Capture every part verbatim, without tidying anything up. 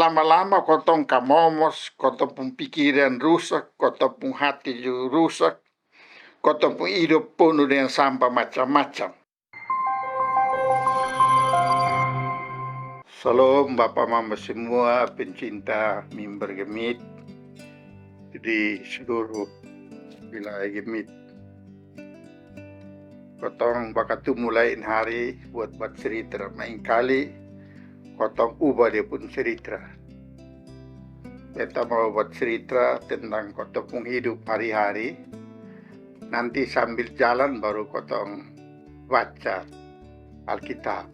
Lama-lama kotong kamomos, kotong pung pikiran rusak, kotong pung hati ju rusak, kotong pung idop ponu dengan sampa macam-macam. Salom bapa mama semua pencinta mimbar gemit di seluruh wilayah gemit. Kotong bakatumu lain hari buat buat cerita. Main kali kotong ubah dia pun cerita. Beta mau buat cerita tentang kotong pung hidup hari-hari. Nanti sambil jalan baru kotong baca Alkitab.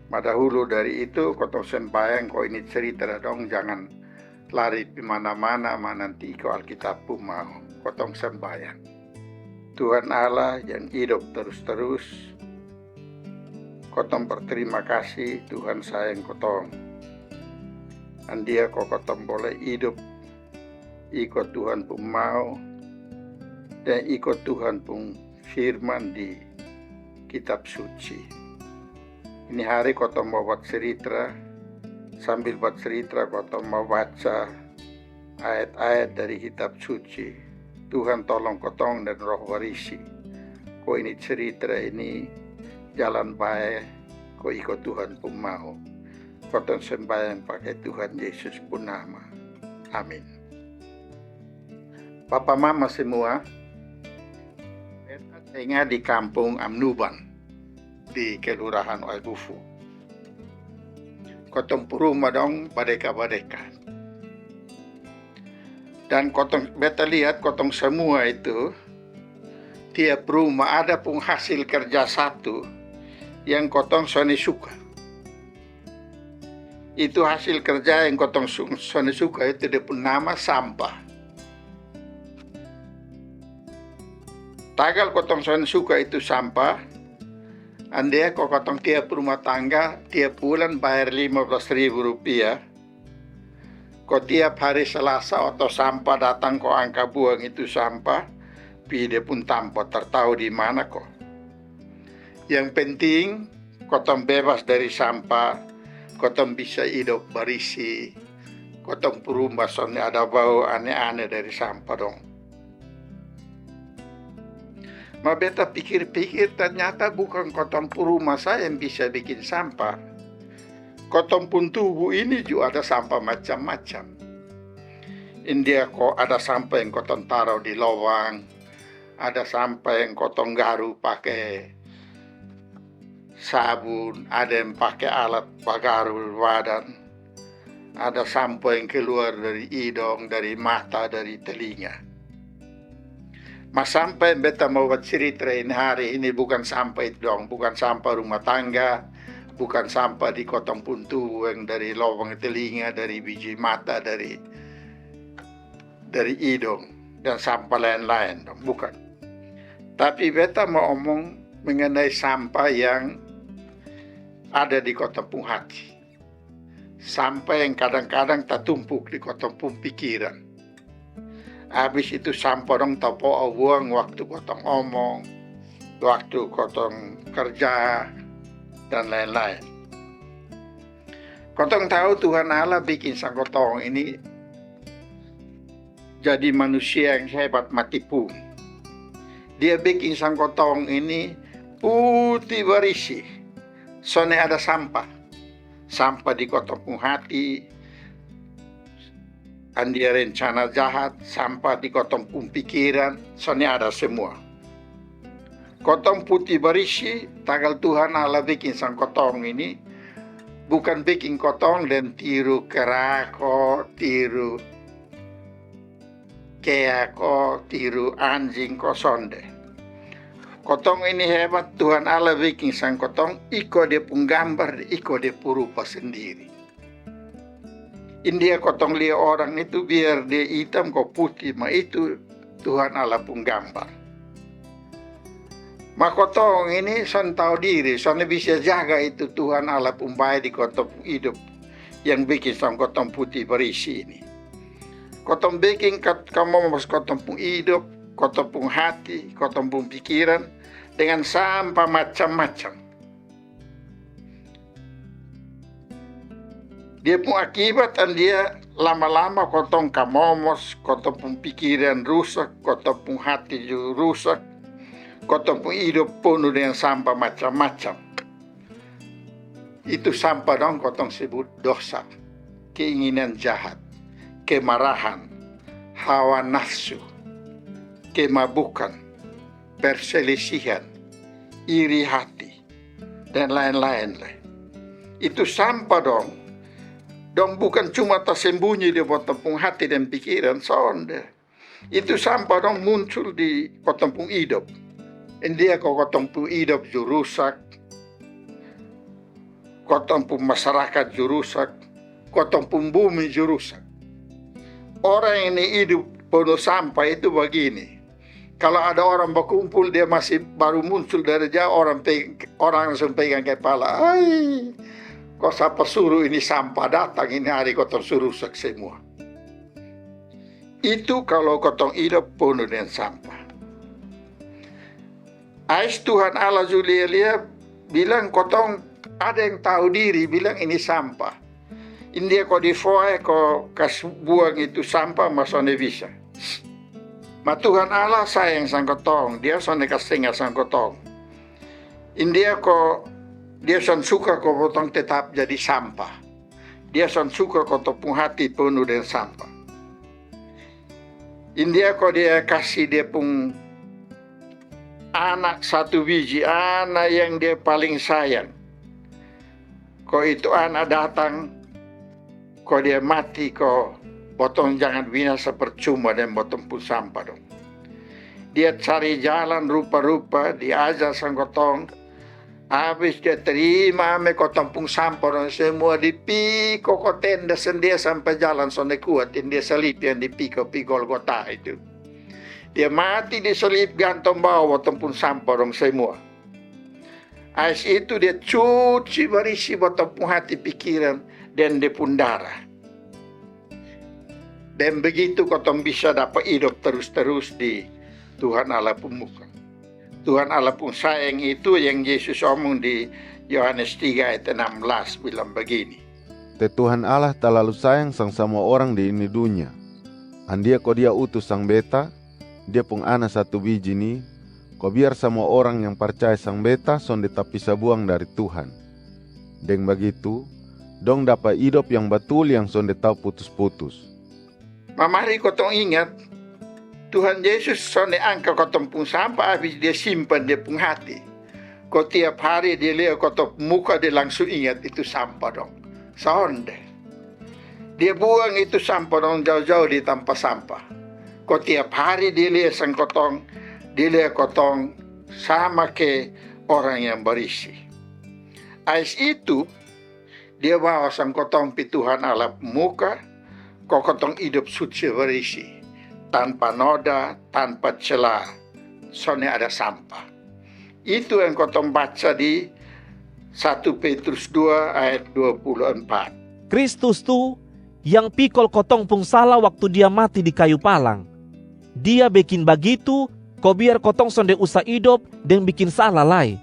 Ma dahulu dari itu kotong sembayang, ko ini cerita dong, jangan lari pi mana-mana, ma nanti iko Alkitab pun mau. Kotong sembayang. Tuhan Allah yang hidup terus-terus, kotong berterima kasih Tuhan sayang kotong. Andia ko kotong boleh hidup iko Tuhan pun mau dan iko Tuhan pun firman di kitab suci. Ini hari kotong mau buat cerita, sambil buat cerita kotong mau baca ayat-ayat dari kitab suci. Tuhan tolong kotong dan Roh Barisi. Ko ini cerita ini jalan bae, ko iko Tuhan pun mau. Kotong sembayang pakai Tuhan Yesus pun nama. Amin. Papa mama semua, beta tenga di kampung Amnuban di kelurahan Waibufu. Kotong pung ruma dong badeka-badeka. Dan kotong beta liat kotong semua itu tiap ruma ada pung hasil kerja satu yang kotong sone suka. Itu hasil kerja yang kotong sone suka itu dia pung nama sampah. Tagal kotong sone suka itu sampah, andea ko kotong tiap rumah tangga tiap bulan bayar lima belas ribu rupiah, ko tiap hari Selasa oto sampah datang ko angka buang itu sampah pi dia pung tampa, tar tau di mana ko. Yang penting kotong bebas dari sampah, kotong bisa idop barisi, kotong pung ruma sone ada bau ane-ane dari sampah dong. Ma beta pikir-pikir, ternyata bukan kotong pung ruma sa yang bisa bikin sampah. Kotong pung tubuh ini ju ada sampah macam-macam. India ko ada sampah yang kotong taro di lobang, ada sampah yang kotong garu pake sabun, ada yang pake alat bagaru badan, ada sampah yang keluar dari idong, dari mata, dari telinga. Ma sampah yang beta mau bacerita ini hari ini bukan sampah itu dong, bukan sampah rumah tangga, bukan sampah di kotong pung tubuh yang dari lobang telinga, dari biji mata, dari dari idong dan sampah lain-lain dong, bukan. Tapi beta mau omong mengenai sampah yang ada di kotong pung hati. Sampah yang kadang-kadang tatumpuk di kotong pung pikiran. Abis itu sampah dong tapoa buang waktu kotong omong, waktu kotong kerja, dan lain-lain. Kotong tau Tuhan Allah bikin sang kotong ini jadi manusia yang hebat mati pung. Dia bikin sang kotong ini putih barisi, sone ada sampah. Sampah di kotong pung hati, andia rencana jahat, sampah di kotong pung pikiran, sone ada semua. Kotong putih barisi, tagal Tuhan Allah bikin sang kotong ini, bukan bikin kotong dan tiru kerako, tiru kea ko, tiru anjing ko, sonde. Kotong ini hebat, Tuhan Allah bikin sang kotong iko dia pung gambar, iko dia pung rupa sendiri. India kotong lia orang itu biar dia itam ko putih, ma itu Tuhan Allah pung gambar. Ma kotong ini son tau diri, son bisa jaga itu Tuhan Allah pung bae di kotong pung idop yang bikin sang kotong putih barisi ini. Kotong bikin kat-, kamomos kotong pung idop, kotong pung hati, kotong pung pikiran dengan sampah macam-macam. Dia pung akibat andia lama-lama kotong kamomos, kotong pung pikiran rusak, kotong pung hati ju rusak, kotong pung idop ponu dengan sampa macam-macam. Itu sampa dong kotong sebut dosa, keinginan jahat, kemarahan, hawa nafsu, kemabukan, perselisihan, iri hati, dan laen-laen le. Itu sampa dong. Dong bukan cuma tasembunyi di kotong pung hati dan pikiran, sonde. Itu sampa dong muncul di kotong pung idop. India ko kotong pung idop ju rusak, kotong pung masarakat ju rusak, kotong pung bumi ju rusak. Orang ini idop ponu sampa itu bagini. Kalo ada orang bakumpul, dia masi baru muncul dari jauh, orang pe-, orang langsung pegang kepala. Ai, ko sapa suru ini sampa datang ini hari, kotong su rusak semua. Itu kalo kotong idop ponu dengan sampa. Ais Tuhan Allah ju lia-lia bilang kotong ada yang tau diri, bilang ini sampa. India ko di foe ko kas buang itu sampa ma sonde bisa. Ma Tuhan Allah sayang sang kotong, Dia sonde kastenga sang kotong. India ko Dia son suka ko kotong tetap jadi sampa. Dia son suka kotong pung hati ponu dengan sampa. India ko Dia kasi Dia pung anak satu biji, anak yang Dia paling sayang. Ko itu anak datang, ko Dia mati, ko botong jangan binasa percuma deng botong pung sampa dong. Dia cari jalan rupa-rupa, diajar sang kotong. Abis Dia terima ame kotong pung sampa dong semua, dipiko ko tenda sendiri sampe jalan sonde kuat, yang Dia salib yang dipiko pi Golgota itu. Dia mati di salib, gantong bawa botong pung sampa dong semua. Ais itu Dia cuci barisi botong pung hati pikiran deng Dia pung dara. Deng begitu kotong bisa dapa idop terus-terus di Tuhan Allah pung muka. Tuhan Allah pung sayang itu yang Yesus omong di Yohanes tiga ayat enam belas bilang bagini. Te Tuhan Allah talalu sayang sang samua orang di ini dunya. Andia ko Dia utus sang Beta, Dia pung Ana satu biji ni, ko biar samua orang yang parcaya sang Beta sonde tapisa buang dari Tuhan. Deng bagitu, dong dapa idop yang batul yang sonde tau putus-putus. Ma mari kotong ingat, Tuhan Yesus sonde angka kotong pung sampa abis Dia simpan Dia pung hati. Ko tiap hari Dia lia kotong pung muka, Dia langsung ingat itu sampa dong. Sonde. Dia buang itu sampa dong jauh-jauh di tampa sampa. Ko tiap hari Dia lia sang kotong, Dia lia kotong sama ke orang yang barisi. Ais itu, Dia bawa sang kotong pi Tuhan Allah pung muka, ko kotong idop suci barisi, tanpa noda, tanpa cela, sonde ada sampa. Itu yang kotong baca di satu Petrus dua ayat dua puluh empat. Kristus tu yang pikol kotong pung sala waktu Dia mati di kayu palang. Dia bekin bagitu ko biar kotong sonde usa idop deng bikin sala lai.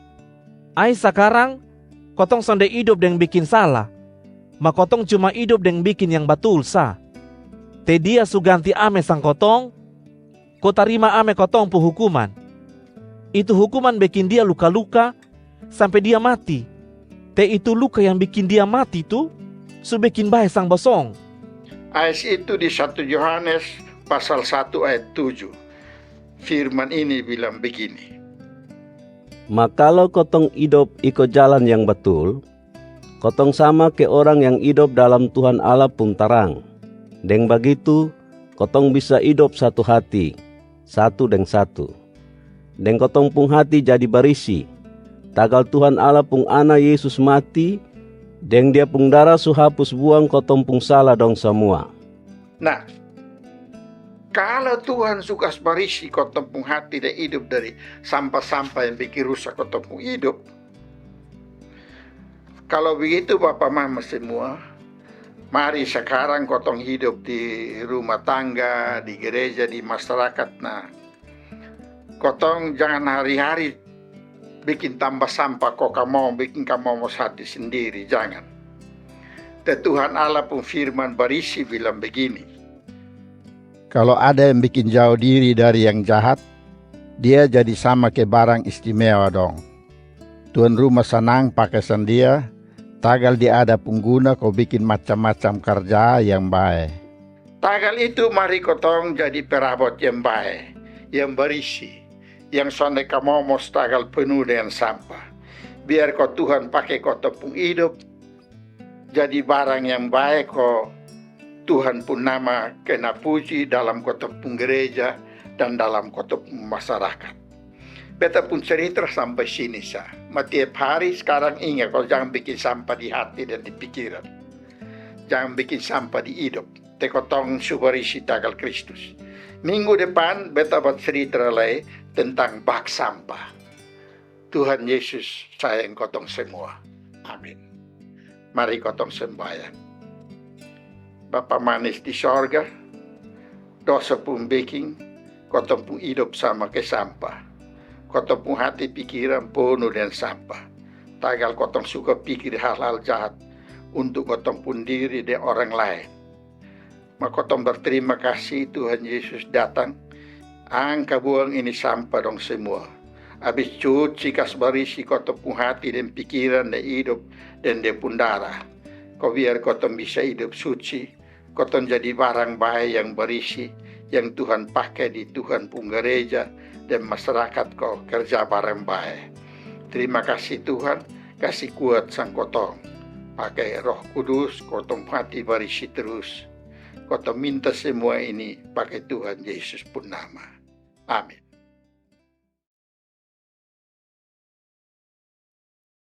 Ai sakarang, kotong sonde idop deng bikin sala, ma kotong cuma idop deng bikin yang batul sa. Te Dia su ganti ame sang kotong, ko tarima ame kotong pung hukuman. Itu hukuman bekin Dia luka-luka sampe Dia mati. Te itu luka yang bikin Dia mati tu su bekin bae sang bosong. Ais itu di satu Yohanes pasal satu ayat tujuh. Firman ini bilang begini. Ma kalo kotong idop iko jalan yang batul, kotong sama ke orang yang idop dalam Tuhan Allah pung tarang. Deng bagitu, kotong bisa idop satu hati, satu deng satu. Deng kotong pung hati jadi barisi, tagal Tuhan Allah pung Ana Yesus mati, deng Dia pung dara su hapus buang kotong pung sala dong samua. Nah, kalo Tuhan su kas barisi kotong pung hati deng idop dari sampa-sampa yang bikin rusak kotong pung idop, kalo begitu bapa mama semua, mari sakarang kotong hidop di rumah tangga, di gereja, di masyarakat, nah, kotong jangan hari-hari bikin tamba sampa ko kamong, bikin kamong mau hati sendiri, jangan. Te Tuhan Allah pung firman barisi bilang begini: Kalo ada yang bikin jauh diri dari yang jahat, dia jadi sama ke barang istimewa dong. Tuan rumah sanang pake sang dia, tagal dia ada pung guna ko bikin macam-macam karja yang bae. Tagal itu mari kotong jadi perabot yang bae, yang barisi, yang sonde kamomos tagal penu dengan sampa. Biar ko Tuhan pake kotong pung idop jadi barang yang bae ko Tuhan pung nama kena puji dalam kotong pung gereja dan dalam kotong pung masarakat. Beta pung cerita sampai sini sa. Ma tiap hari skarang inga ko jang bikin sampa di hati dan di pikiran. Jang bikin sampa di idop. Te kotong su barisi tagal Kristus. Minggu depan beta bacerita lai tentang bak sampa. Tuhan Yesus sayang kotong semua. Amin. Mari kotong sembayang. Bapa manis di sorga, dosa pung biking kotong pung idop sama ke sampa. Kotong pung hati pikiran ponu deng sampa. Tagal kotong suka pikir hal-hal jahat untuk kotong pung diri deng orang laen. Ma kotong berterima kasih Tuhan Yesus datang, angka buang ini sampa dong semua. Abis cuci kas barisi kotong pung hati deng pikiran deng idop deng dia pung darah. Ko biar kotong bisa idop suci, kotong jadi barang bae yang barisi, yang Tuhan pake di Tuhan pung gereja deng masarakat ko kerja barang bae. Terima kasih Tuhan, kasi kuat sang kotong. Pake Roh Kudus kotong pung hati barisi terus. Kotong minta semua ini pake Tuhan Yesus pung nama. Amin.